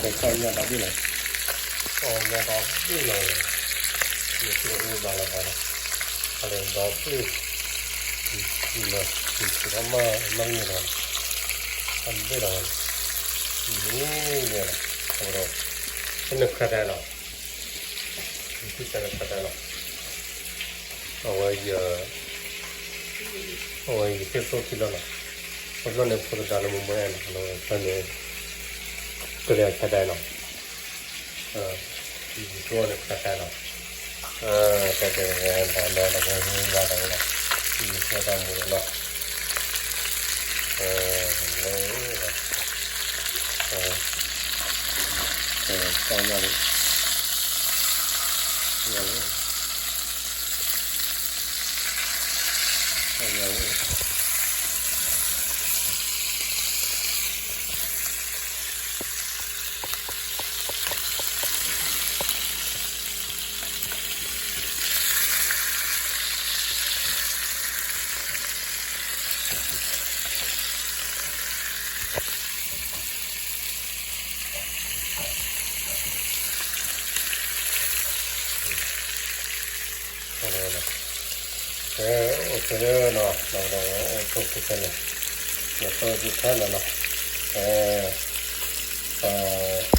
တၢ်ညၣ်ဒီဘ့ၣ်လီၤ, တၢ်ညၣ်ဒီဘ့ၣ်လီၤ, မ့ၢ်သ့ၣ်အိၣ်ဘၣ်လီၤဘၣ်လီၤ, အလဲၤဒီဘ့ၣ်, ထံထီၣ်မးမးမ့ၢ်လီၤ, အဘ့ၣ်လီၤ, မ့ၢ်လီၤ, အဝဲဒီး, နခါတၢ်လီၤ, နခါတၢ်လီၤ, အဝဲ အဝဲယသ့ၣ်သိၣ်ခံလီၤလီၤ, အဘျီန့ၣ်ဖိသဒါလၢမူမူအဲၣ်လီၤ, အဝဲန့ၣ်, ကလဲၤဆါတၢ်လီၤ, ယသ့ၣ်န့ၣ်ခါတၢ်လီၤ, တၢ်တၢ်တၢ်တၢ်တၢ်တၢ်တၢ်တၢ်, ယသ့ၣ်တၢ်မူလီၤလီၤ, လၢ, တၢ်ညၣ်လံ, တၢ်ညၣ်လံ, တၢ်ညၣ်လံ. Ê, အိၣ်ဆူၣ်လၢနီၤ, ဒီးအိၣ်ဆူၣ်ဆူၣ်ခဲလၢာ်, ဒီးတိၢ်ဆူၣ်ခဲလၢာ်နီၤ, အဲ, အဲ,